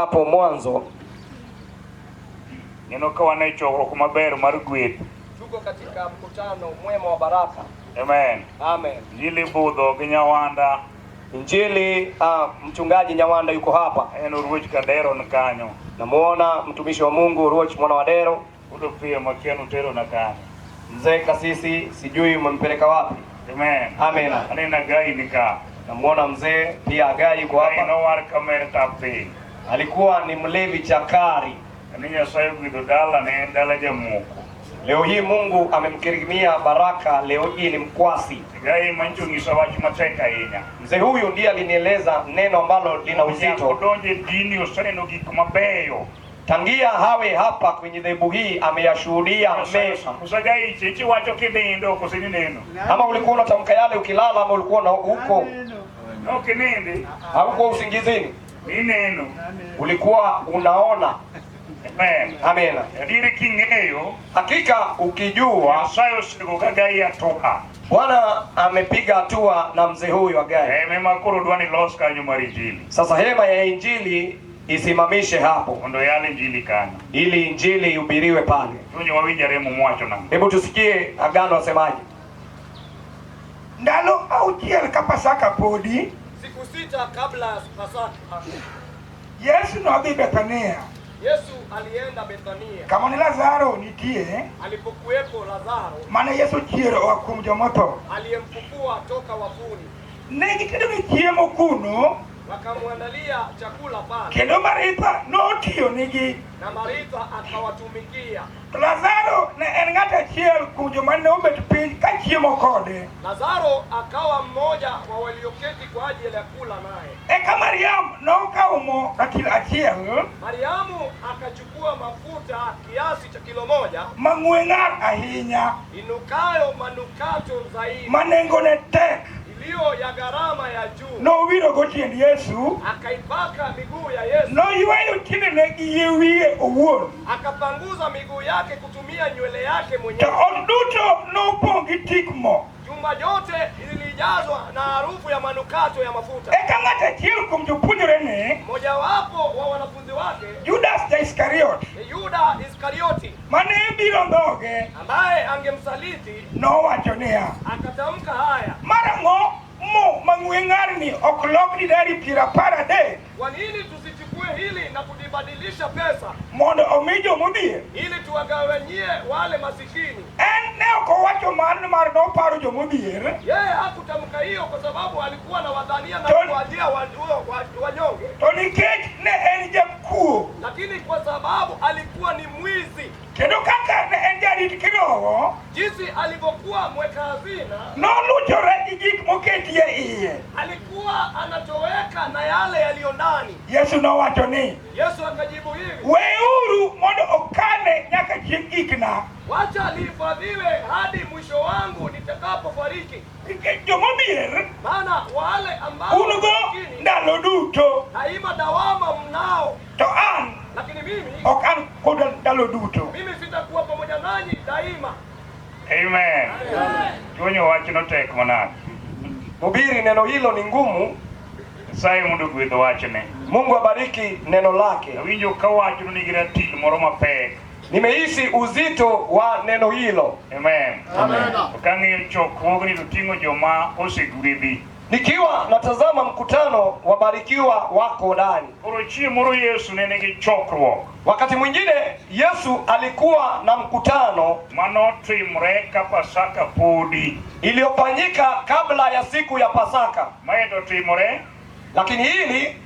Hapo mwanzo Neno ka wan e chokruok maber mar gweth. Tuko katika mkutano mwema wa baraka. Amen. Amen. Injili budho gi Nyawanda. Injili mchungaji Nyawanda yuko hapa. En Ruoch Kadero ni kanyo. Namuona mtumishi wa Mungu Ruoch mwana wa Dero. Udo pia makiano tero na kanyo. Mzee kasisi sijui umempeleka wapi. Amen. Amen. Aneno Agai ni ka. Namuona mzee pia Agai yuko Agai hapa. nowar kamer tapi. Alikuwa ni mlevi chakari. Ni Nyasaye ogwedho dala ne en dala jamoko. Leo hii Mungu amemkirimia baraka, leo hii ni mkwasi. Agai mancho ng'iso wach matek ahinya. Mzee huyu ndiye alinieleza neno ambalo lina Nyaka uzito. odonjo e dini oseneno gik mabeyo. Tangia hawe hapa kwenye dhehebu hii ameyashuhudia mema. Koso Agai chechi wacho kinindo koso nineno. Ama ulikuwa unatamka yale ukilala, ama ulikuwa na huko Ok inindi, haukuwa usingizini, nineno. ulikuwa unaona. Amen. Amena. Adieri king'eyo, Hakika ukijua Nyasaye osego ka Agai hatua. Bwana amepiga hatua na mzee huyu Agai. Hema ma koro dwa ni los kanyo mar injili. Sasa hema ya injili isimamishe hapo Mondo yal injili kanyo. ili injili ihubiriwe pale. Chuny wawinj aremo mwacho nang'o. Hebu tusikie agano asemaje. Ndalo auchiel ka Pasaka podi, Siku 6 kabla ya Pasaka, Yesu nodhi Bethania, Yesu alienda Bethania kama ne Lazaro nitie, alipokuwepo Lazaro mane Yesu ochiero oa kuom jomotho. aliyemfufua toka wafuni. Ne gitedone chiemo kuno, Wakamwandalia chakula pale, kendo Maritha notiyonigi. na Maritha akawatumikia. To Lazaro ne en ng'at achiel kuom joma ne obet piny ka chiemo kode. Lazaro akawa mmoja wa walioketi kwa ajili ya kula naye. Eka Mariam nokawo mo ratil achiel Mariamu akachukua mafuta kiasi cha kilo 1 mang'we ng'ar ahinya, inukayo manukato zaidi, ma nengone tek, iliyo ya gharama ya juu, nowirogo tiend Yesu, akaipaka miguu ya Yesu, noyweyo tiendene gi yie wiye owuon. akapanguza miguu yake kutumia nywele yake To mwenyewe. ot duto nopong' gi tik mo. Jumba yote lilijazwa na harufu ya manukato ya mafuta. Eka ng'at achiel kuom jopuonjrene, Mmojawapo wa wanafunzi wake Judas ja-Iskariot, ni Yuda Iskarioti, mane biro ndhoge, ambaye angemsaliti, nowacho niya, akatamka haya: marang'o mo mang'we ng'arni ok lok dinari piero apar adek kwa nini tusichukue hili na kulibadilisha pesa mondo omi jomodhier? ili tuwagawanyie wale masikini? En ne ok owacho mano nimar noparo jomodhier, Yeye hakutamka hiyo kwa sababu alikuwa na wadhania na kuwajia wanyonge, to nikech ne en jakuo, lakini kwa sababu alikuwa ni mwizi. kendo kaka ne en jarit kirowo, Jinsi alivyokuwa mweka hazina, noluchore gi gik moketie iye. alikuwa anatoweka na yale yaliyo ndani. Yesu nowacho ni, Yesu akajibu hivi: weuru mondo okane nyaka chieng' ikna, wacha lihifadhiwe hadi mwisho wangu nitakapofariki, nikech jomodhier maana wale ambao un go masikini ndalo duto, daima dawama mnao, to an lakini mimi ok an koda ndalo duto. mimi sitakuwa pamoja nanyi daima. Amen. Chuny wachno tek manade. Mhubiri, neno hilo ni ngumu. Nyasaye mondo ogwedh wachne. Mungu abariki neno lake. Awinjo ka wachno nigi ratil moro mapek. Nimehisi uzito wa neno hilo. Amen. To kang'iyo chokruogni to ting'o joma osegwedhi. Nikiwa natazama mkutano, wabarikiwa wako ndani. Koro chieng' moro Yesu ne nigi chokruok Wakati mwingine Yesu alikuwa na mkutano manotimre ka Pasaka podi. iliyofanyika kabla ya siku ya Pasaka, Mae to timore, lakini hili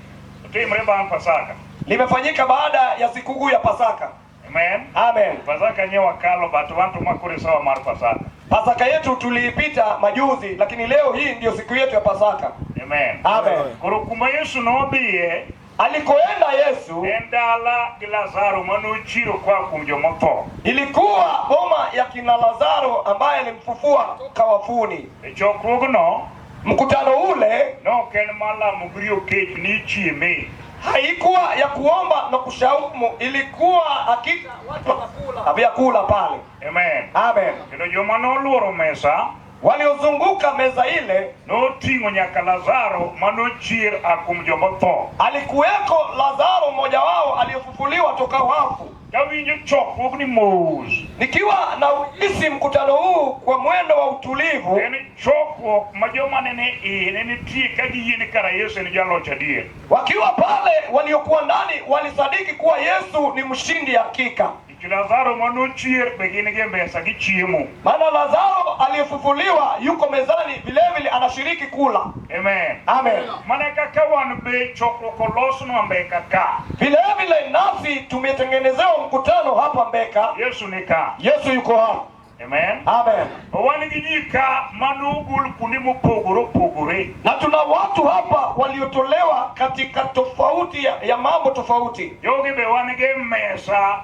otimre bang' Pasaka. limefanyika baada ya sikukuu ya Pasaka. Amen. Amen. Pasaka nye wakalo but wan to ma koro e sawa mar Pasaka. Pasaka yetu tuliipita majuzi, lakini leo hii ndiyo siku yetu ya Pasaka. Amen. Amen. Koro kuma Yesu nodhiye Alikoenda Yesu en dala gi Lazaro manochiero koa kuom jomotho. ilikuwa boma ya kina Lazaro ambaye alimfufua toka wafuni. E chokruogno Mkutano ule ne ok en mar lamo gi riyo kech ni ichieme. haikuwa ya kuomba na kushaumu, ilikuwa hakika Watu wanakula. vyakula pale. Amen. Amen. Kendo joma noluoro mesa Waliozunguka meza ile noting'o nyaka Lazaro manochier a kuom jomotho. Alikuweko Lazaro mmoja wao aliyefufuliwa toka wafu. Kawinjo chokruogni mos, Nikiwa na uhisi mkutano huu kwa mwendo wa utulivu, en chokruok ma joma nene iye ne nitie ka giyie ni kara Yesu en jaloch adier. Wakiwa pale, waliokuwa ndani walisadiki kuwa Yesu ni mshindi hakika. Nikech Lazaro manochier be gin gi e mesa gichiemo. Maana Lazaro aliyefufuliwa yuko mezani vilevile anashiriki kula. Amen. Amen. Mana kaka wan be chokruok olosnwa Mbeka ka. Vilevile nasi tumetengenezewa mkutano hapa Mbeka. Yesu ni ka. Yesu yuko hapa. Amen. Amen. Wan gi ji ka manogol kuonde mopogore opogore. Na tuna watu hapa waliotolewa katika tofauti ya mambo tofauti. Jogi be wan gi e mesa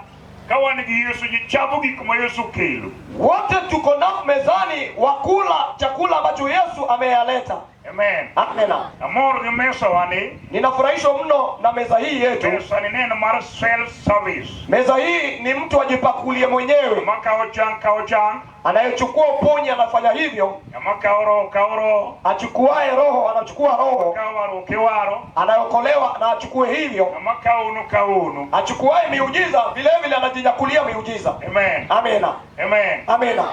ka wan gi Yesu ji chamo gik ma Yesu kelo. Wote tuko nao mezani wakula chakula ambacho Yesu ameyaleta. Amen. Amen. Amor gi mesa wani. Ninafurahishwa mno na meza hii yetu. Mesa ni neno mar self service. Meza hii ni mtu ajipakulie mwenyewe. Ng'ama kawo chang kawo chang. Anayechukua uponyi anafanya hivyo. Ng'ama kawo roho kawo roho. Achukuaye roho anachukua roho. Kawo warruok iwaro. Anayokolewa na achukue hivyo. Ng'ama kawo uno kawo uno. Achukuaye miujiza vile vile anajinyakulia miujiza. Amen. Amina. Amen. Amina.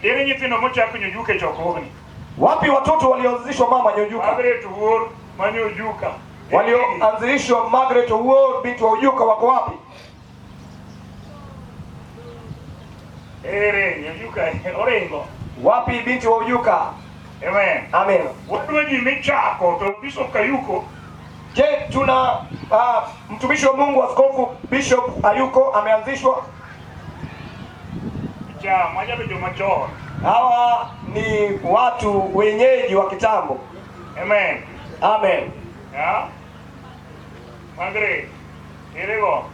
Ere nyithindo mochako nyojuka e chokruogni? Wapi watoto walioanzishwa mama Nyojuka? Margaret Wuor manyojuka. Walioanzishwa Margaret Owuor binti wa Ujuka wako wapi? Ere Nyojuka oringo. Wapi binti wa Ujuka? Amen. Amen. Wadwa ji michako to Bishop Kayuko. Je, tuna mtumishi wa Mungu Askofu Bishop Ayuko ameanzishwa? Cha majabe joma chon. Hawa ni watu wenyeji wa kitambo. Amen. Amen. Ya? Margaret, erego.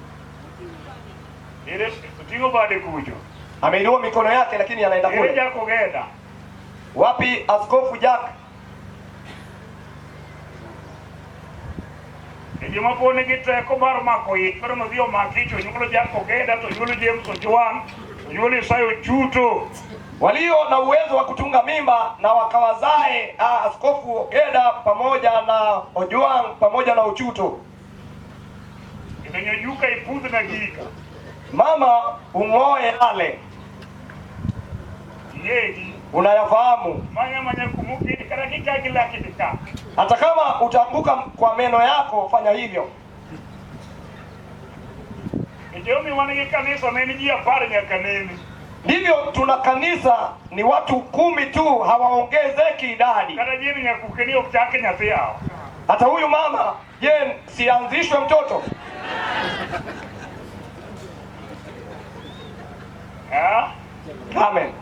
Ere oting'o bade kucho. Ameinua mikono yake lakini anaenda Ere kule. Jack Ogeda. Wapi Askofu Jack? E joma pod nigi teko mar mako ich, koro nodhi omak ich, onyuolo Jack Ogeda, to onyuolo James Ojwang', onyuolo Isaya Ochuto. Walio na uwezo wa kutunga mimba na wakawazae Askofu Ogeda pamoja na Ojwang pamoja na Ochuto. Kendo Nyojuka ipudh na gika. Mama ung'oe yale. Ing'egi. Unayafahamu. Manya manya kumuki kata kikagi laki dika. Hata kama utaanguka kwa meno yako fanya hivyo. E jomi wan gi kanisa ne en ji 10 nyaka nene. Ndivyo tuna kanisa ni watu 10 tu, hawaongezeki idadi. Kata jini nyakuke ni ok chak nyathi yao. Hata huyu mama, je, sianzishwe mtoto? Ha? Amen.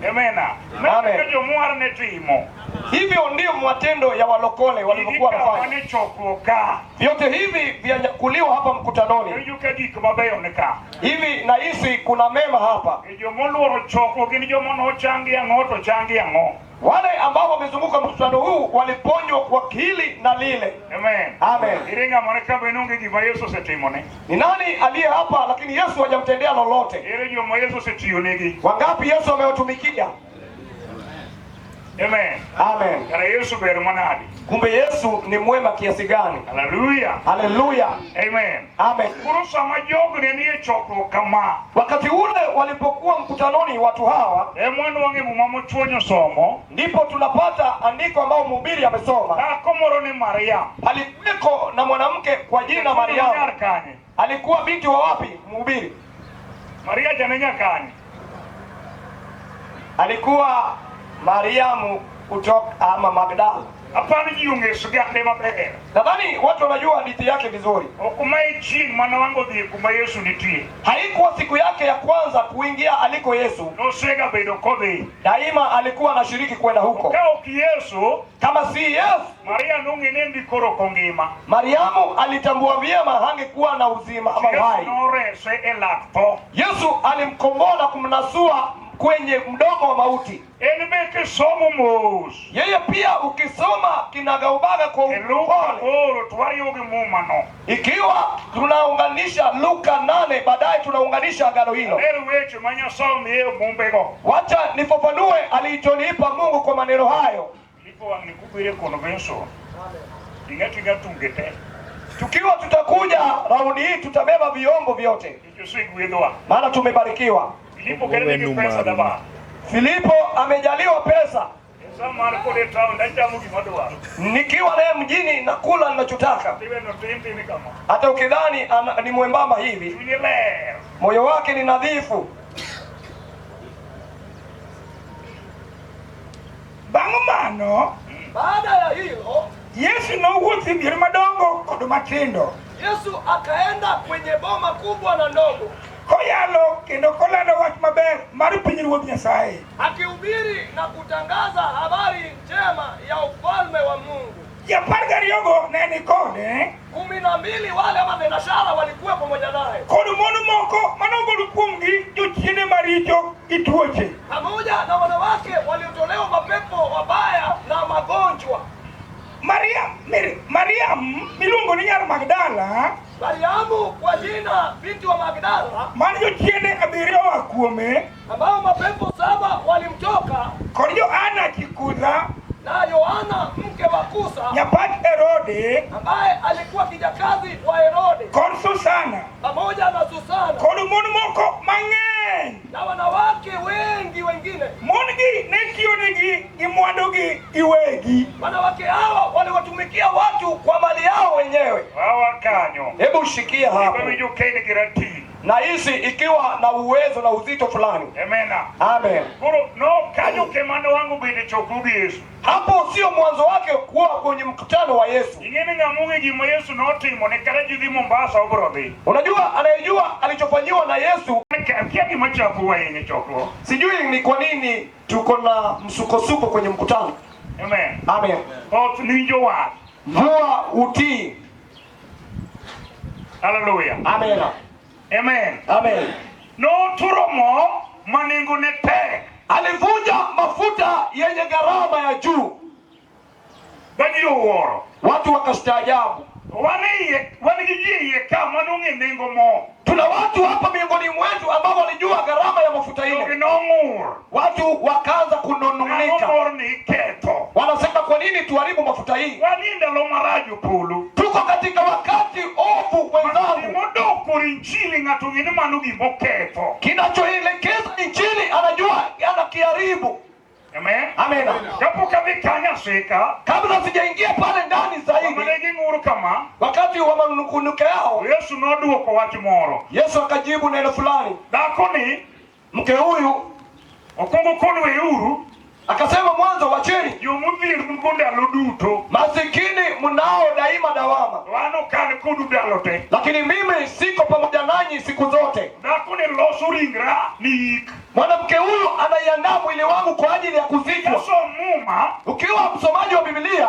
Amena. Amen. Meno jomwar ne timo. Hivyo ndio matendo ya walokole walivyokuwa Gikawo wanafanya. ne chokruok ka. Vyote hivi vyanyakuliwa hapa mkutanoni. Iwinjo ka gik mabeyo ni ka. Hivi nahisi kuna mema hapa. E jomoluoro chokruok gin joma nochangi ang'o to changi ang'o. Wale ambao wamezunguka mkutano huu waliponywa kwa hili na lile. Amen. Amen. Ere ng'ama ne ka be nonge gima Yesu osetimone? Ni nani aliye hapa lakini Yesu hajamtendea lolote? Ere joma Yesu osetiyonegi? Wangapi Yesu amewatumikia? Amen. Amen. Kara Yesu ber manade. Kumbe Yesu ni mwema kiasi gani? Haleluya. Haleluya. Amen. Amen. Koro sama jogo ne nie chokruok kama, Wakati ule walipokuwa mkutanoni watu hawa, ema wanwang'e muma mochuonyo somo, ndipo tunapata andiko ambao mhubiri amesoma. Dhako moro ni Maria. Alikuweko na mwanamke kwa jina Mariamu. Nyar kanye? Alikuwa binti wa wapi mhubiri? Maria cha ne nya kanye? Alikuwa Mariamu kutoka ama Magdala. Apani ji ong'e sigande maber. Nadhani watu wanajua hadithi yake vizuri. Ok mae chieng' mane wang' odhi kuma Yesu nitie. Haikuwa siku yake ya kwanza kuingia aliko Yesu. Nosega bedo kodhi. Daima alikuwa anashiriki kwenda huko. Ka ok Yesu, kama si Yesu, Maria nong'e ni en koro ok ongima. Mariamu alitambua vyema hangekuwa na uzima ama Yesu uhai. norese e lak tho. Yesu alimkomboa na kumnasua kwenye mdomo wa mauti. En be kisomo mos Yeye pia ukisoma kinagaubaga kwa e Luka upole, 8 to wariwo gi Mumano. ikiwa tunaunganisha Luka 8 baadaye tunaunganisha agano hilo. Ler weche ma Nyasaye omiye mumbego. Wacha nifafanue alichonipa Mungu kwa maneno hayo. Filipo wang' ni kubiro e convention. Ting'a ting'a tunge te. Tukiwa tutakuja raundi hii tutabeba vyombo vyote, Nikech osegwedhwa. maana tumebarikiwa. Filipo kende nigi pesa daba. Filipo amejaliwa pesa. Pesa mar kode e town tachamo gima dwaro. Nikiwa naye mjini nakula ninachotaka, Tiweno tin tin kama. hata ukidhani ni mwembamba hivi, Chunye ler. moyo wake ni nadhifu. Bang' mano, Baada ya hilo, Yesu nowuotho e mier madongo kod matindo, Yesu akaenda kwenye boma kubwa na ndogo, koyalo kendo kolando wach maber mar pinyruodh Nyasaye. akihubiri na kutangaza habari njema ya ufalme wa Mungu. Ji apar gariyogo ne ni kode, 12 wale ama thenashara walikuwa pamoja naye, kod mon moko manogol kuomgi jochiende maricho gi tuoche. pamoja na wanawake waliotolewa mapepo wabaya na magonjwa. Mariam miluongo ni nyar Magdala, Mariamu kwa jina binti wa Magdala, mane jochiende abiriyo oa kuome, ambao mapepo 7 walimtoka, kod Johana chi Kuza, na Yohana mke wa Kusa, nyapach Herode, ambaye alikuwa kijakazi wa Herode, kod Susana, pamoja na Susana kod mon moko mang'eny. na wanawake wengi wengine. Mon-gi ne tiyonegi gi mwandugi giwegi. Wanawake hawa waliwatumikia watu kwa mali yao wenyewe. Wawa kanyo. Hebu shikia hapo, Iwinjo kain gi ratil. na hisi ikiwa na uwezo na uzito fulani. Amena. Amen. Koro no kanyo kemane wang'o bende chokruog Yesu. Hapo sio mwanzo wake kuwa kwenye mkutano wa Yesu. Ing'e ni ng'ama ong'e gima Yesu notimo ne kata ji dhi Mombasa obiro dhi. Unajua, anayejua alichofanyiwa na Yesu, Akia gima chafu ahinya e chokruok. sijui ni kwa nini tuko na msukosuko kwenye mkutano. Amen. Amen. Koth winjo wach. Mvua utii. Hallelujah. Amen. Amen. Amen. Noturo mo ma nengone tek. Alivunja mafuta yenye gharama ya juu, Ba ji owuoro. watu wakastaajabu. Wan e iye, wan gi ji e iye ka manong'e nengo mo. Tuna watu hapa miongoni mwetu ambao walijua gharama ya mafuta Jogi ile, nong'ur. watu wakaanza Ang'o kununung'unika, mor ni iketho. wanasema kwa nini tuharibu mafuta hii? Wan e ndalo marach Opolo. Tuko katika wakati ovu, wenzangu. Gimodok kor injili ng'ato ng'e ni mano gimoketho. Kinachoelekeza injili anajua anakiharibu. Amen. Amina. Kapok adhi kanyo asika, Kabla sijaingia pale ndani zaidi, mane ging'ur kama, wakati wa manung'uniko yao, Yesu noduoko wach moro. Yesu akajibu neno fulani. Dhakoni Mke huyu okwongo kon weuru akasema mwanzo, wacheni jomodhier un-go ndalo duto. masikini mnao daima dawama, To an ok an kodu ndalo te. lakini mimi siko pamoja nanyi siku zote. Dhakoni loso ringra ni yik. Mwanamke huyu anaiandaa mwili wangu kwa ajili ya kuzikwa. Kasom Muma, Ukiwa msomaji wa Biblia,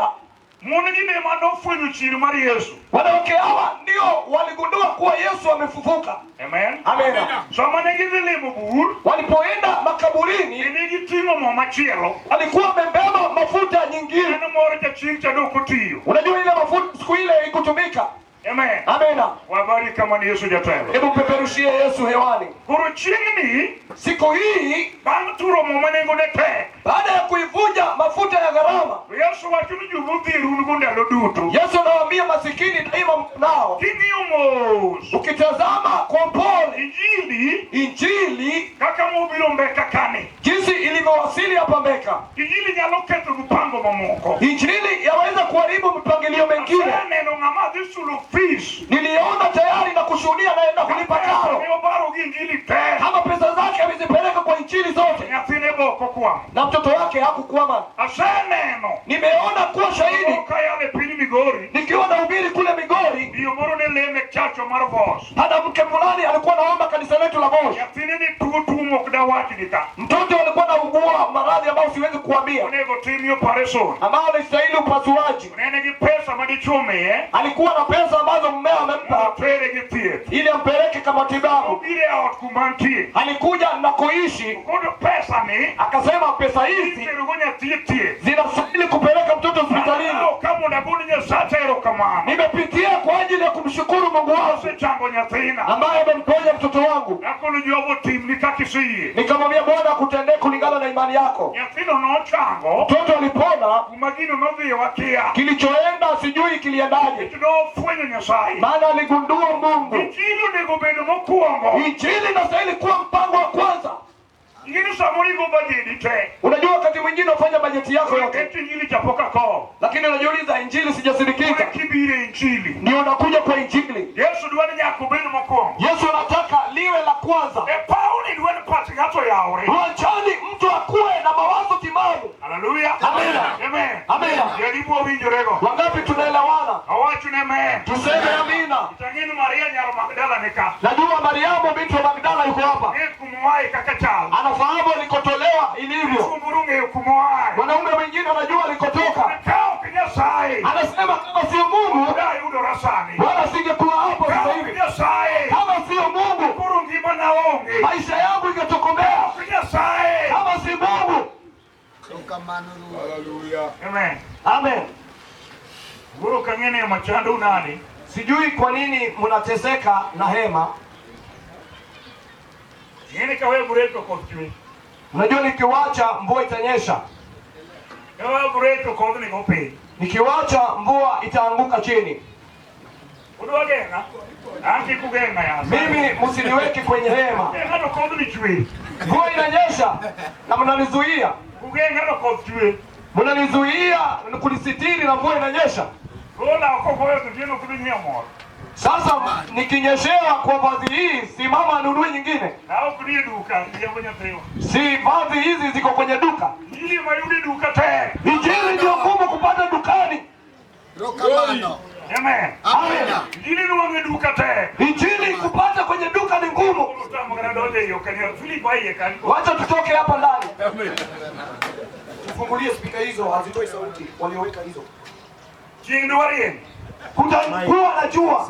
mon gi ne manofwenyo chier mar Yesu. wanawake hawa ndio waligundua kuwa Yesu amefufuka. Amen. Amina. Sama ne gidhi limo bur, Walipoenda makaburini, ne giting'o mo machielo. alikuwa amebeba mafuta nyingine. En moro cha chieng' cha dok otiyo. Unajua ile mafuta siku ile ikutumika. Amen. Amina. Wabari kama ni Yesu jatelo. Hebu peperushie Yesu hewani. Koro chieng'ni, Siku hii bang' turo mo ma nengone tek, baada ya kuivunja mafuta ya gharama, Yesu wacho ni jomodhier un go ndalo duto. Yesu anawaambia masikini daima mnao. King'iyo mos, Ukitazama kwa upole Injili Injili kaka mobiro Mbeka kani, jinsi ilivyowasili hapa Mbeka, Injili nyalo ketho mipango mamoko. Injili yaweza kuharibu mipangilio mengine. Aseneno ng'ama dhi chulo fees. Niliona tayari na kushuhudia naenda kulipa karo, Ne obaro gi Injili te. kama pesa zake amezipeleka kwa injili zote, Nyathine be ok okwamo. na mtoto wake hakukwama. Aseneno Nimeona kuwa shahidi kayalo e piny Migori, nikiwa nahubiri kule Migori, Miyo moro ne leme chachwa mar Vos. Hata mke fulani alikuwa naomba kanisa letu la Moshi, Nyathine ne tuo tuo mok dawachni ka. mtoto alikuwa naugua maradhi ambayo siwezi kuambia, Onego timni operation. ambao alistahili upasuaji. Ne nigi pesa ma dichuo miye. Alikuwa na pesa ambazo mmeo Mondo amempa otere gi thieth. ili ampeleke kwa matibabu. Obiro e ot kuma antie. Alikuja na kuishi, Koro pesa ni akasema pesa hizi iterogo nyathi e thieth. zinastahili kupeleka mtoto hospitalini. Aneno ka mondo agol Nyasacha erokamano. Nimepitia kwa ajili ya kumshukuru Mungu wangu Osechango nyathina. ambaye amemponya mtoto wangu. Akono Jehova otimni kaka iseyie. Nikamwambia Bwana akutendee kulingana na imani yako. Nyathino nochango. Mtoto alipona, Kuma gino nodhiye wakia. kilichoenda sijui kiliendaje, Nikech nofwenyo Nyasaye. maana aligundua Mungu. Injili onego bedo mokwongo. Injili inastahili kuwa mpango wa kwanza. Ing'eni samoro igo bajeti te. Unajua, wakati mwingine unafanya bajeti yako yote, Ket injili cha pok akowo. lakini unajiuliza injili sijasindikika. Koro kibiro e injili. Ndio unakuja kwa injili. Yesu dwa ni nyaka obed mokwongo. Yesu anataka liwe la kwanza. E pawni dwa ni pach ng'ato oyawre. Uwanjani mtu akuwe na mawazo timamu. Haleluya. Amina. Amen. Amina. Jaribu wawinjorego. Wangapi tunaelewana? Awacho ne amen. Tuseme amina. Tang'eni Maria nyar Magdala ni ka. Najua Mariamu binti wa Magdala yuko hapa, Ng'e kumoaye kaka chal. anafahamu alikotolewa ilivyo. Kumburu ng'eyo kumoaye. Mwanaume mwingine anajua alikotoka, Ka ok Nyasaye. anasema kama sio Mungu Dayudora sani. wala singekuwa hapo Ka sasa ok hivi. Nyasaye. Kama sio Mungu Koro ngimana onge. maisha yangu ingetokomea. Ok Nyasaye. Kama si Mungu. Amen. Amen. Koro kang'ene machando nani? Sijui kwa nini mnateseka na hema. Ng'eni kawe bureto koth chwe. Unajua, nikiwacha mvua itanyesha, Kawe bureto koth ni go piny. nikiwacha mvua itaanguka chini. Udwa geng'a? An kik ugeng'a ya. Mimi msiniweke kwenye hema. Geng'a to koth ni chwe. Mvua inanyesha na mnanizuia, Ugeng'a to koth chwe. mnanizuia kunisitiri na mvua inanyesha. Gola oko goyo to tieno ok dhi nyiewo moro. Sasa nikinyeshewa kwa vazi hii, si mama anunue nyingine? Na ok ni e duka riembo nyathiwa. Si vazi hizi ziko kwenye duka? Injili mayudo e duka tek. Injili ndio ngumu kupata dukani. Rokamano. Amen. Amina. Injili nwang'o e duka tek. Injili kupata kwenye duka ni ngumu. Koro tamo kata donjo e yo kanyo. Philip aiye kanyo. Wacha tutoke hapa ndani. Tufungulie spika hizo, hazitoi sauti walioweka hizo. Chieng' dwa rieny. Kutakuwa na jua.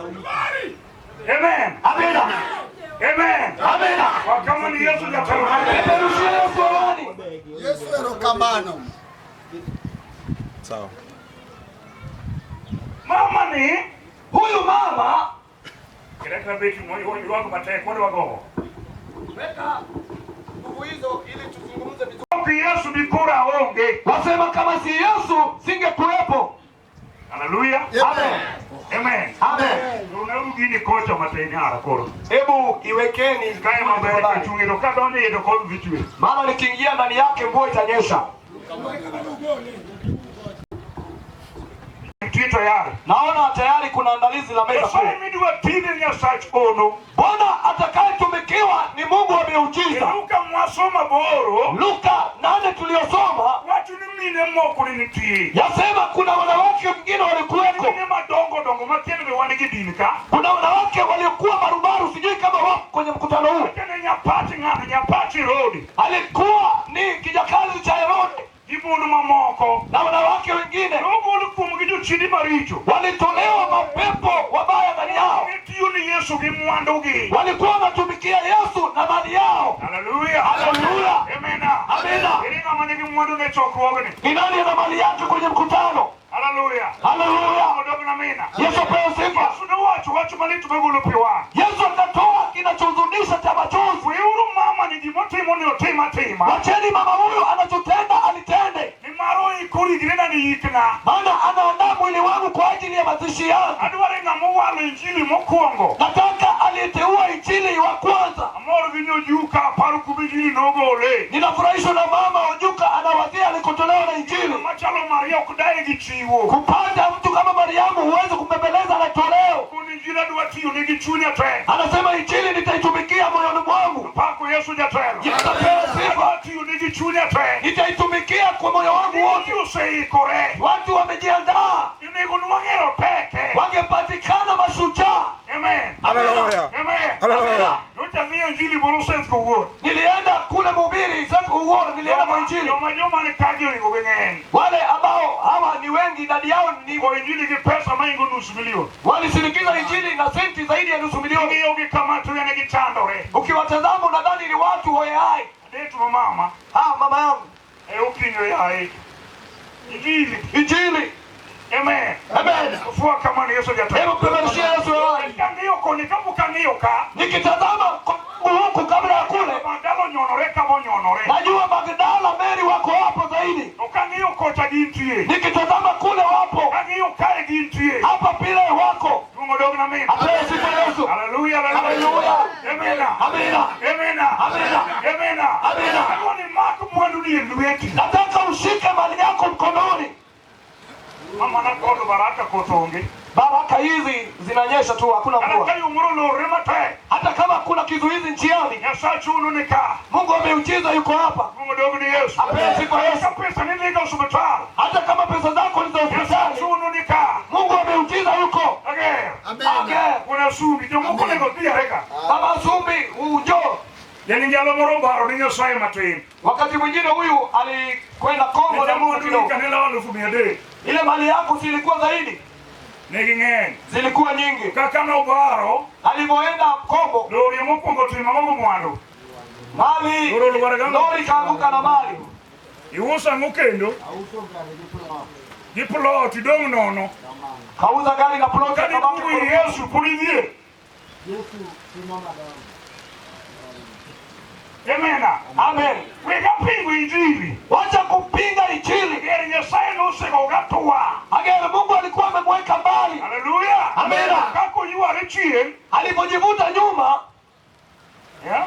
Amen. Amina, Amen. amina. Wakama ni Yesu jatelo. Peperushia Yesu hewani. Yesu erokamano. Mama ni Huyu mama Kata beti mo ywag matek wadwa gogo. Weka nguvu hizo ili tuzungumze vizuri. Ok Yesu dikoro aonge. wasema kama si Yesu singekuwepo. Haleluya. Amen, Amen. amen. Runauru gini kocha matin ara koro. Hebu iwekeni Kae maber kachung'e to kadonjo iye to koth dhi chwe. maana nikiingia ndani yake mvua itanyesha. Nitie tayari. Naona tayari kuna andalizi la meza Nyasaye kuu. midwa tine Nyasach ono. Bwana atakayetumikiwa ni Mungu wa miujiza. Luka mwasoma boro Luka 8 tuliyosoma wacho ni mine moko ne nitie. yasema kuna wanawake wengine walikuweko, Mine madongo dongo makieni be wan gi din ka. kuna wanawake waliokuwa barubaru, sijui kama wako kwenye mkutano huu. Kene nyapachi ng'ato nyapachi Herode Alikuwa ni kijakazi cha Herode gi mon mamoko. na wanawake wengine Nogol kuomgi jochiende maricho. walitolewa mapepo wabaya ndani yao, Ne tiyo ni Yesu gi mwandugi. walikuwa wanatumikia Yesu na mali yao. Haleluya. Haleluya. Amena. Amina. Ere ng'ama nigi mwandu ne chokruogni. Ni nani ana mali yake kwenye mkutano? Haleluya. Haleluya! Odog na mina. Yesu apewe sifa. Yesu nowacho wach malit magolo pi wang'. Yesu akatoa kinachohuzunisha cha machozi. Weuru mama ni gimotimo ni otim atima. Wacheni mama huyu anachotenda alitende, Nimar oiko ringrena ni yikna. maana anaandaa mwili wangu kwa ajili ya mazishi yangu. Adwaro ng'ama owalo injili mokwongo. Nataka aliyeteua injili wa kwanza. Amor gi nyojuka aparo kuma injili nogole. Ninafurahishwa na mama Ojuka anawazia alikotolewa na injili. Machalo Maria ok daye gi chiwo. Kupata mtu kama Mariamu huwezi kumbembeleza na toleo. Kun injili adwa tiyo nigi chunya te. Anasema injili nitaitumikia moyoni mwangu. Pako Yesu jatelo. Yesu apewe sifa. Adwa tiyo nigi chunya te. Nitaitumikia kwa moyo wangu wote. Injili oseikore. Watu wamejiandaa. In Onego nwang'ero teke. Wangepatikana mashujaa. Amen. Hallelujah. Amen. Hallelujah. Nyocha miyo injili moro Seth kowuok. Nilienda kule mhubiri Seth Owuor, nilienda kwa injili. Joma joma ni kagi oringo gi ng'eny. Wale ambao hawa ni wengi, idadi yao ni Go injili gi pesa maingo nus milion. walisindikiza injili na senti zaidi ya nusu milioni. Ing'iyo gi kama to ne gichandore. Ukiwatazama unadhani ni watu hoyehai. Adeto ma mama Ah, mama yangu, e okinyo yaye. Injili. injili. Amen. Amen. Fua kama ni Yesu jatelo. Hebu peperushia Yesu hewani. Kang'iyo koni kapok ang'iyo ka. Nikitazama huku kabla ya kule, Magdala onyonore kama onyonore. najua Magdala Mary wako hapo zaidi. To kang'iyo kocha gintie. Nikitazama kule wapo, Kang'iyo kae gintie. hapa pile wako. Duong' odog na min. Apewe sifa Yesu. Hallelujah. Hallelujah. Amina. Amina. Amina. Amina. Amina. Amina. Adwa ni mak mwandu ni e lweti. Nataka ushike mali yako mkononi. Mama na kodo baraka koth onge. Baraka hizi zinanyesha tu, hakuna Kata mvua. ka yo moro olorre matek. Hata kama kuna kizuizi njiani, Nyasaye chuno ni ka. Mungu wa miujiza yuko hapa. Duong' odog ni Yesu. Apewe sifa Kata Yesu. ka pesa ni dhiga osiptal. Hata kama pesa zako ni za Nyasaye hospitali, chuno ni ka. Mungu wa miujiza yuko. Ager. Amen. Age, Wuon Asumbi, jomoko onego dhiere ka. Baba Sumbi, ujo. Yani ndalo moro obaro ni Nyasaye matin. Wakati mwingine huyu alikwenda Kongo na Nichamo Mungu mwandu ni kidogo. kanela 300,000. Ile mali yako si ilikuwa zaidi, Ne ging'eny. zilikuwa nyingi. Kaka nobaro, Alivyoenda Kongo, lori mokwongo timo ang'o gi mwandu? mali Lori olwar gang'o? lori kaanguka na mali. Iuso ang'o kendo? Gi plot idong' nono. Kauza gari na ploti Kane akabaki iduogo ir kwa- Yesu pod idhier. Amena. Amen. Weg apingo injili. Wacha kupinga injili. Ger Nyasaye nosego gatwa. Agere, Mungu alikuwa amemweka mbali. Haleluya. Amena. Kaka oyware chien. Alipojivuta nyuma, Yeah?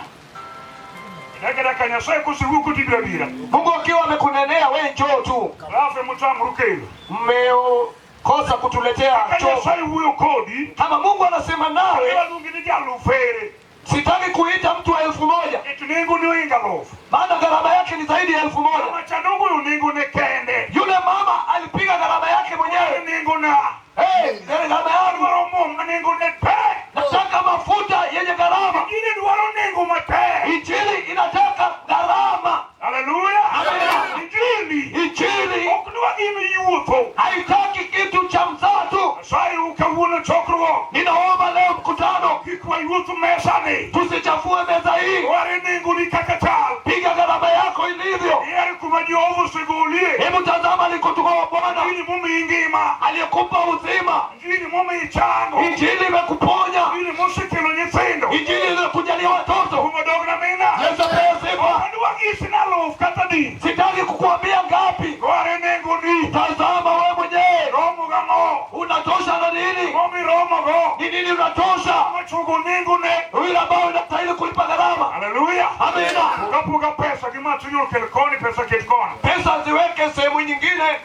Dakika Nyasaye kosewuok kotibiro abira. Mungu akiwa amekunenea we njoo tu. Alafu mutamru kelo. Mmekosa kutuletea Ka choo. Nyasaye wuoyo kodi, Kama Mungu anasema nawe, iwaluongi ni jalufere. sitaki kuita mtu wa 1000, Nikech nengo ne ohingo alufu. maana gharama yake ni zaidi ya 1000. Mama cha nogoyo nengo ne kende. Yule mama alipiga gharama yake mwenyewe. Nengo na. Hey, gharama yangu, Adwaro mo ma nengo ne tek. nataka mafuta yenye gharama. Injili dwaro nengo matek. Injili inataka gharama. Haleluya. Amina. Injili Injili ok dwa gima iwuotho. haitaki kitu cha mzaa tu. Nyasaye kawuono chokruok. Ninaomba leo mkutano, Kik wayuth mesani. tusichafue meza hii. Dware nengoni kaka chal. Piga gharama yako ilivyo. Yier kuma Jehova osegolie. Hebu tazama alikotoka Bwana Injili momiyi ngima. aliyekupa uzima. Injili momiyi chango. Injili imekuponya, Injili mosekelo nyithindo. injili imekujalia watoto. Kuma dog na mina. Yesu apewe sifa. Adwa gisina aluf kata di. Sitaki kukuambia ngapi, Dware nengoni. tazama wewe mwenyewe Romo gang'o? unatosha na nini? Momi romogo. Ni nini unatosha? Machugo nengone. Yule ambayo unastahili kulipa gharama. Haleluya. Amina. Puga puga pesa gi matunyul kel koni pesa ket koni. Pesa ziweke sehemu nyingine,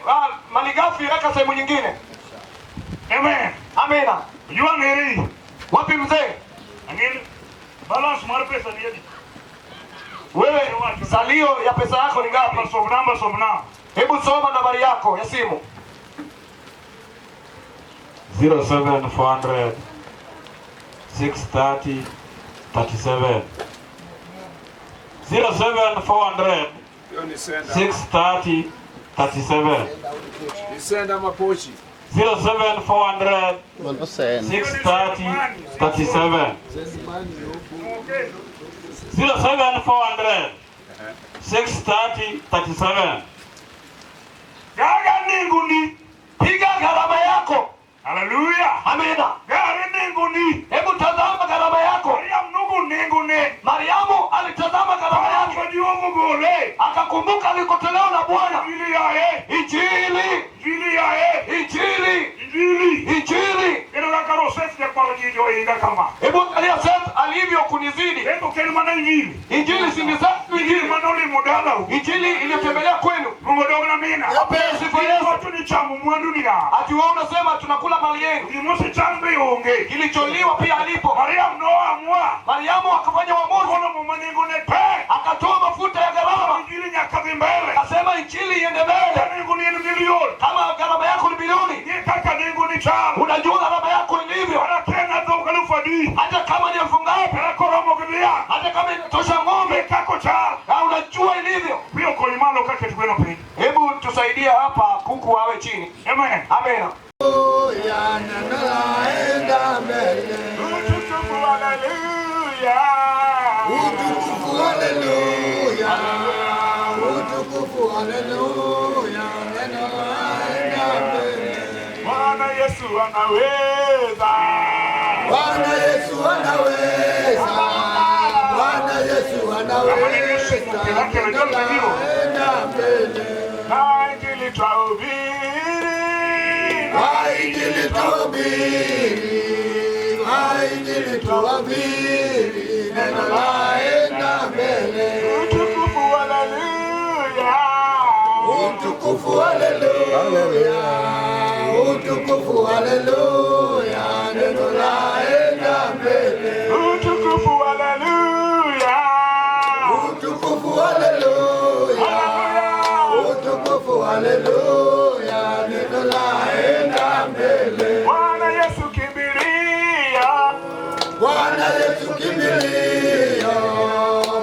malighafi weka sehemu nyingine. Amen. Amina. Jua ng'eri. Wapi mzee? Ang'eni balance mar pesa ni adi? Wewe salio ya pesa yako ni ngapi? Som namba, som namba. Hebu soma nambari yako ya simu. 07400 630 37 07400 Hiyo ni senda. 630 37 Ni senda mapochi. 07400 630 37 07400 630 37. Gaga nengoni. Piga gharama yako. Haleluya. Amina. Gare nengoni. Hebu tazama gharama yako. Mariam nogo nengone. Mariamu alitazama gharama yake, Ka Jehova gole. akakumbuka alikotolewa na Bwana. Injili yaye. Injili, Injili yaye. injili, Injili. injili. Kendo kaka Rosef jakwalo ji joinga kama. Hebu angalia Seth alivyo kunizidi. Kendo kel mana injili. Injili si ni Seth Injili injili. manolimo dalau. Injili iliyotembelea kwenu. Mungu dog na mina. Apewe sifa Yesu. Wacho ni chamo mwandu niya. Ati wewe unasema tunakula mali yenu. Gimosecham be onge. Kilicholiwa pia alipo. Mariam noamua. Mariamu akafanya uamuzi, Golo muma nengone tek. akatoa mafuta ya gharama, Injili nyaka dhi mbele. akasema injili iende mbele. Ka nengoni en milion. Kama gharama yako ni bilioni, Ni kaka nengoni chal. Unajua gharama yako ilivyo, Kata ka en dhok 4,000. hata kama ni 2,000 ngapi, Kata koromo gi dhiang'. hata kama inatosha ng'ombe, Gi kako chal. Ah, unajua ilivyo. Piyo konyi malo ka ket gweno piny. Hebu tusaidie hapa, kuku awe chini. Amen. Amina. Naenda mbele. Utukufu, haleluya. Utukufu, haleluya. Utukufu, haleluya. Neno laenda mbele. Bwana Yesu anaweza. Bwana Yesu anaweza. Bwana Yesu anaweza. Neno laenda mbele. Na injili twahubiri. Kwa injili tuhubiri, kwa injili tuhubiri, neno laenda mbele. Utukufu, haleluya. Utukufu, haleluya. Utukufu, haleluya. Neno laenda mbele. Utukufu, haleluya. Utukufu, haleluya. Utukufu, haleluya. Neno laenda mbele. Bwana Yesu kimbilia. Bwana Yesu kimbilio,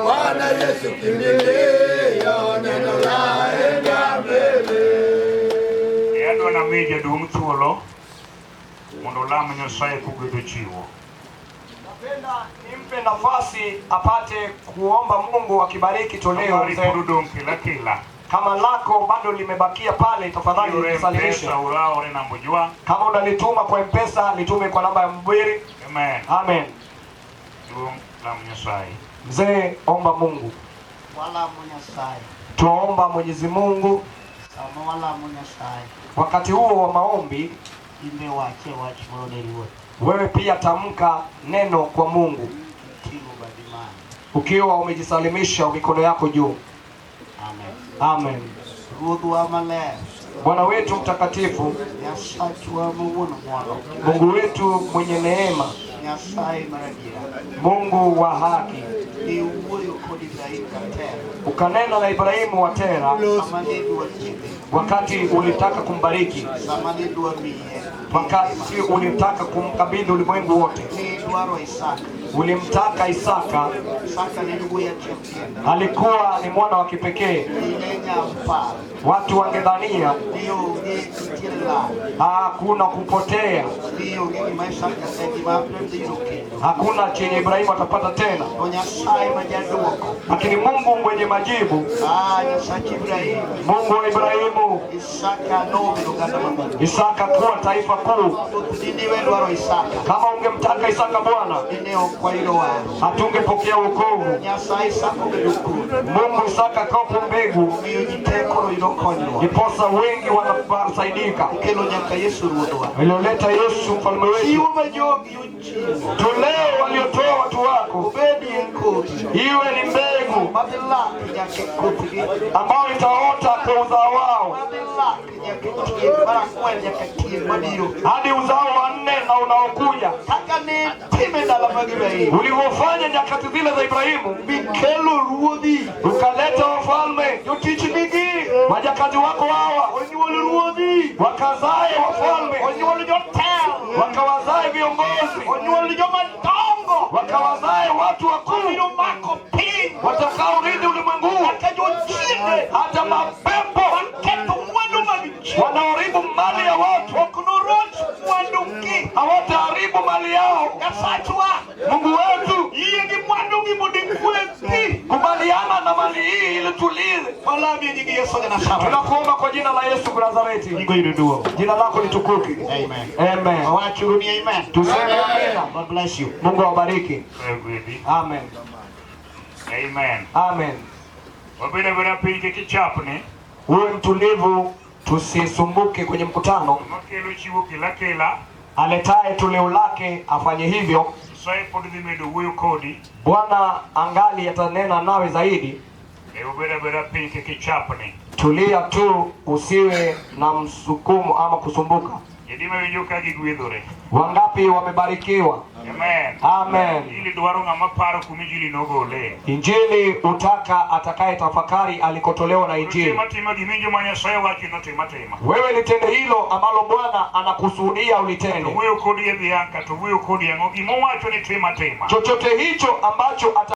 Bwana Yesu kimbilio, neno laenda mbele. E adwa nami jaduong' thuolo mondo olam Nyasaye kogwedho chiwo. Napenda nimpe nafasi apate kuomba Mungu akibariki toleo. Mari Mzee. pod odong' kila kila. Kama lako bado limebakia pale, tafadhali Yore lisalimishe. M-Pesa uraore namba Ojwang'. Kama unalituma kwa M-Pesa, litume kwa namba ya Mbwiri. Amen. Amen. Duong' lam Nyasaye. Mzee, omba Mungu. Walamo Nyasaye. Twaomba Mwenyezi Mungu Sama walamo Nyasaye. wakati huo wa maombi, Imbe wache wach moro ne Ruoth. wewe pia tamka neno kwa Mungu Kiting'o badi malo. ukiwa umejisalimisha mikono yako juu. Amen. Amen. Ruodhwa maler. Bwana wetu mtakatifu, Nyasachwa ma wuon ng'wono. Mungu wetu mwenye neema, Nyasaye mar adiera. Mungu wa haki, Niwuoyo kod Ibrahim Katera. ukanena na Ibrahimu wa Tera Sama ne idwa gwedhe. wakati ulitaka kumbariki, Sama ne idwa miye. wakati ulitaka kumkabidhi ulimwengu wote, Ne idwaro Isaka. ulimtaka Isaka. Isaka ne en wuoyi achiel kende. Alikuwa ni mwana wa kipekee. Ne nyalo paro. Watu wangedhania Ni onge nitiere lal. hakuna kupotea, Ni onge gima Isaka gima dhi yudo kendo. hakuna chenye Ibrahimu atapata tena, To Nyasaye ma jaduoko. lakini Mungu mwenye majibu, Ah, Nyasach Ibrahim. Mungu wa Ibrahimu, Isaka nobedo oganda maduong'. Isaka kuwa taifa kuu. Thoth dine dwaro Isaka. Kama ungemtaka Isaka Bwana, Dine ok wayudo waro. hatungepokea wokovu. Nyasaye Isaka obedo kodhi. Mungu Isaka akawapa mbegu, Omiyo ji te koro yudo konyruok. ndiposa wengi wanasaidika. Okelo nyaka Yesu ruodhwa. Ilioleta Yesu mfalme wetu. Chiwo ma jogi ochiwo. Toleo waliotoa watu wako Obedi en kodhi. iwe ni mbegu Madhi lak nyaka e kothgi. ambayo itaota kwa uzao wao Madhi lak nyaka e tieng' mar ang'wen nyaka tieng' mabiro. hadi uzao wa nne na unaokuja, Kaka ne time ndalo mag Ibrahim. ulivyofanya nyakati zile za Ibrahimu, Mikelo ruodhi. ukaleta wafalme, Jotich nigi. wajakazi wako hawa Onyuol ruodhi. wakazae wafalme, Onyuol jotelo. wakawazae viongozi, Onyuol joma dongo. wakawazae watu wakuu Mabiro mako piny. watakaorithi ulimwengu huu, Nyaka jochiende. hata mapepo Maketho mwandu mag ji. wanaoharibu mali ya watu Ok noroch mwandugi. hawataharibu mali yao. Nyasachwa. Mungu wetu, Yie gi mwandugi mondo igwedhi. kubaliana na mali hii ili tulize. Walami e nying Yesu ja Nazareth. Tunakuomba kwa jina la Yesu wa Nazareti, Nyingo yudo duong'. jina lako litukuke. Amen. Amen. Wawachuru ni amen. Tuseme amina. God bless you. Mungu awabariki. Ogwedhi. Amen. Amen. Amen. Wabedo abeda piny kik ichapni. Uwe mtulivu, tusisumbuke kwenye mkutano. Makelo chiwo kila kila. Aletaye toleo lake afanye hivyo. Nyasaye pod dhi medo wuoyo kodi. Bwana angali atanena nawe zaidi. E ubedo abeda piny kik ichapni. Tulia tu, usiwe na msukumo ama kusumbuka. Jodima winjo ka gigwedhore. Wangapi wamebarikiwa? Amen. Amen. Injili dwaro ng'ama paro kuma injili nogole. Injili hutaka atakaye tafakari alikotolewa na injili. Tim atima giminjo ma Nyasaye wacho notim atima. Wewe litende hilo ambalo Bwana anakusudia To ulitende, wuoyo kodi e Bianca, to wuoyo kodi ang'o, gimowacho ni tim atima. chochote hicho ambacho ata